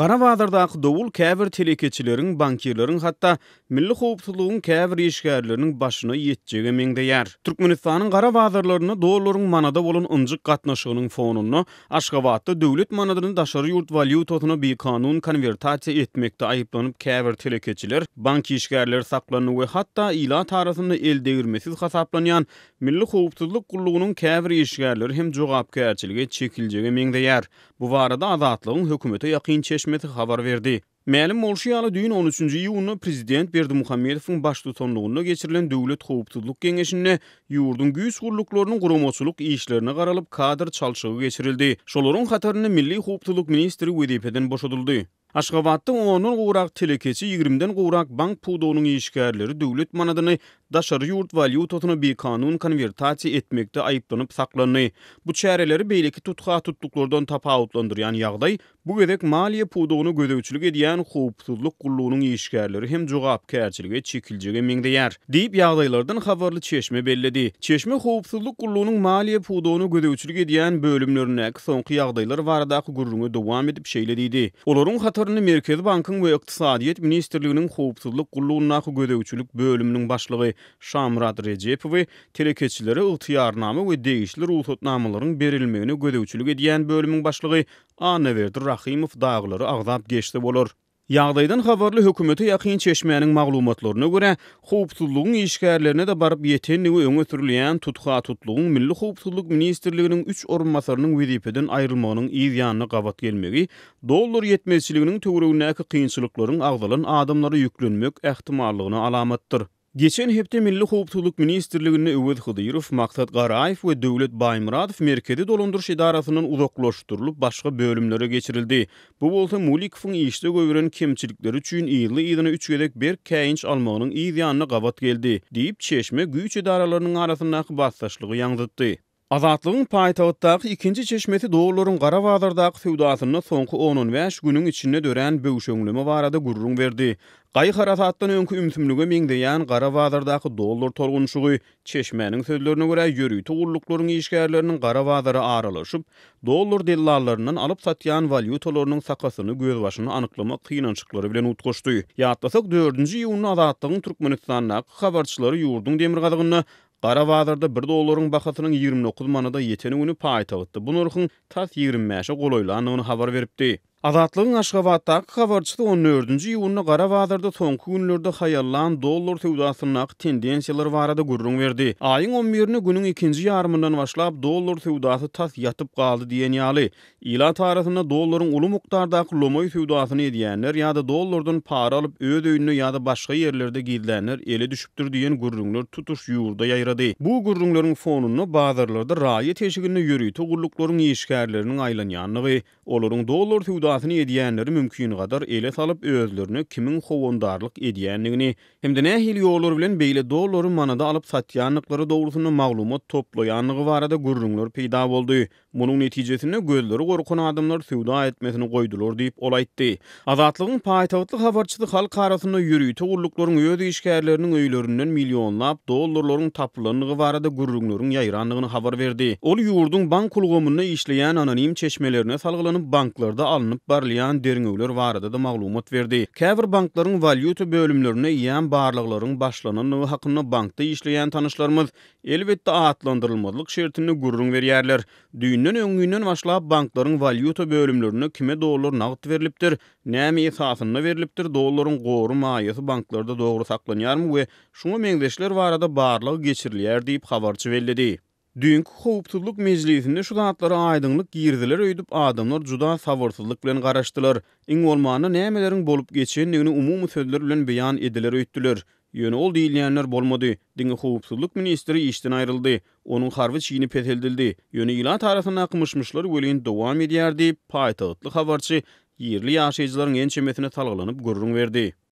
Gara bazardaky dowul käbir telekeçileriň, bankirleriň hatda milli howpsuzlygyň käbir işgärleriniň başyna ýetjege meňzeýär. Türkmenistanyň gara bazarlarynda dollaryň manada bolan ynjyk gatnaşygynyň fonunda, Aşgabatda döwlet manadyny daşary ýurt walýutasyna bikanun konwertasiýa etmekde aýyplanyp käbir telekeçiler, bank işgärleri saklandy we hatda ilat arasynda eldegirmesiz hasaplanýan Milli howpsuzlyk gullugynyň käbir işgärleri hem jogapkärçilige çekiljege meňzeýär. Bu barada Azatlygyň hökümete ýakyn çeşmesi habar berdi. Mälim bolşy ýaly, düýn on üçünji iýunda prezident Berdimuhamedowyň baştutanlygynda geçirilen Döwlet howpsuzlyk geňeşinde ýurduň güýç gulluklarynyň guramaçylyk işlerine garalyp, kadr çalşygy geçirildi. Şolaryň hatarynda milli howpsuzlyk ministri wezipeden boşadyldy. Aşgabatda ondan gowrak telekeçi, ýigrimiden gowrak bank pudagynyň işgärleri döwlet manadyny daşary ýurt walýutasyna bikanun konwertasiýa etmekde aýyplanyp saklandy. Bu çäreleri beýleki tutha-tutluklardan tapawutlandyrýan ýagdaý, bu gezek maliýe pudagyna gözegçilik edýän howpsuzlyk gullugynyň işgärleri hem jogapkärçilige çekiljege meňzeýär, diýip, ýagdaýlardan habarly çeşme belledi. Çeşme howpsuzlyk gullugynyň maliýe pudagyna gözegçilik edýän bölümlerindäki soňky ýagdaýlar baradaky gürrüňe dowam edip şeýle diýdi, Olaryň hatarynda Merkezi bankyň we Ykdysadyýet ministrliginiň howpsuzlyk gullugyndaky gözegçilik bölüminiň başlygy Şamyrat Rejepowy, telekeçilere ygtyýarnama we degişli rugsatnamalaryň berilmegine gözegçilik edýän bölümiň başlygy Annaberdi Rahymow dagylary agzap geçse bolar. Ýagdaýdan habarly hökümete ýakyn çeşmäniň maglumatlaryna görä, howpsuzlygyň işgärlerine-de baryp ýetendigi öňe sürülýän tutha-tutlugyň Milli howpsuzlyk ministrliginiň üç orunbasarynyň wezipeden aýrylmagynyň yz ýanyna gabat gelmegi dollar ýetmezçiliginiň töweregindäki kynçylyklaryň agzalan adamlara ýüklenmek ähtimallygyna alamatdyr. Geçen hepde Milli howpsuzlyk ministrliginde Öwez Hydyrow, Maksat Garaýew we Döwlet Baýmyradow Merkezi dolandyryş edarasyndan uzaklaşdyrylyp, başga bölümlere geçirildi. Bu bolsa Mulikowyň işde goýberen kemçilikleri üçin yzly-yzyna üç gezek berk käýinç almagynyň yz ýanyna gabat geldi, diýip, çeşme güýç edaralarynyň arasyndaky basdaşlygy ýaňzytdy. Azatlygyň paýtagtdaky ikinji çeşmesi dollaryň gara bazardaky söwdasynda soňky on-on bäş günüň içinde dörän böwşeňleme barada gürrüň berdi. Gaý-harasatdan öňki ümsümlige meňzeýän gara bazardaky dollar tolgunyşygy, çeşmäniň sözlerine görä, ýörite gulluklaryň işgärleriniň gara bazara aralaşyp, dollar dellallaryndan alyp-satýan walýutalarynyň sakasyny, gözbaşyny anyklamak synanyşyklary bilen utgaşdy. Ýatlasak, dördünji iýunda Azatlygyň Türkmenistandaky habarçylary ýurduň demirgazygynda Gara bazarda bir dollaryň bahasynyň 29 manada ýeten güni paýtagtda bu nyrhyň tas 25-e golaýlandygyny habar beripdi. Azatlygyň Aşgabatdaky habarçysy on dördünji iýunda gara bazarda soňky günlerde haýallan dollar söwdasyndaky tendensiýalar barada gürrüň berdi. Aýyň on birinde günüň ikinji ýarymyndan başlap dollar söwdasy tas ýatyp galdy diýen ýaly. Ilat arasynda dollaryň uly mukdardaky lomaý söwdasyny edýänler ýa-da dollardan para alyp öz öýünde ýa-da başga ýerlerde gizlänler ele düşüpdir diýen gürrüňler tutuş ýurda ýaýrady. Bu gürrüňleriň fonunda bazarlarda raýat eşiginde ýörite gulluklaryň işgärleriniň aýlanýandygy, olaryň dollar söwdasyny edýänleri mümkingadar ele salyp özlerine kimiň howandarlyk edýändigini hem-de nähili ýollar bilen beýle dollary manada alyp satýandyklary dogrusynda maglumat toplaýandygy barada gürrüňler peýda boldy. Munuň netijesinde gözleri gorkan adamlar söwda etmesini goýdular diýip, ol aýtdy. Azatlygyň paýtagtly habarçysy halk arasynda ýörite gulluklaryň öz işgärleriniň öýlerinden millionlap dollarlaryň tapylandygy barada gürrüňleriň ýaýrandygyny habar berdi. Ol ýurduň bank ulgamynda işleýän anonim çeşmelerine salgylanyp, banklarda alnyp barylýan derňewler barada-da maglumat berdi. Käbir banklaryň walýuta bölümlerinde eýýäm barlaglaryň başlanandygy hakynda bankda işleýän tanyşlarymyz Elbetde atlandyrylmazlyk şertinde gürrüň berýärler. Düýnden öňňünden başlap banklaryň walýuta bölümlerinde kime dollar nagt berlipdir, näme esasynda berlipdir, dollaryň gory maýasy banklarda dogry saklanýarmy we şuňa meňzeşler barada barlag geçirilýär diýip habarçy belledi. Düýnki howpsuzlyk mejlisinde şu zatlara aýdyňlyk giriziler öýdüp adamlar juda sabyrsyzlyk bilen garaşdylar. Iň bolmanda nämeleriň bolup geçendigini umumy sözler bilen beýan ediler öýtdüler. Ýöne ol diýilýänler bolmady. Diňe howpsuzlyk ministri işden aýryldy. Onuň harby çini peseldildi. Ýöne ilat arasyndaky myş-myşlar welin dowam edýär diýip, paýtagtly habarçy ýerli ýaşaýjylaryň ençemesine salgylanyp gürrüň berdi.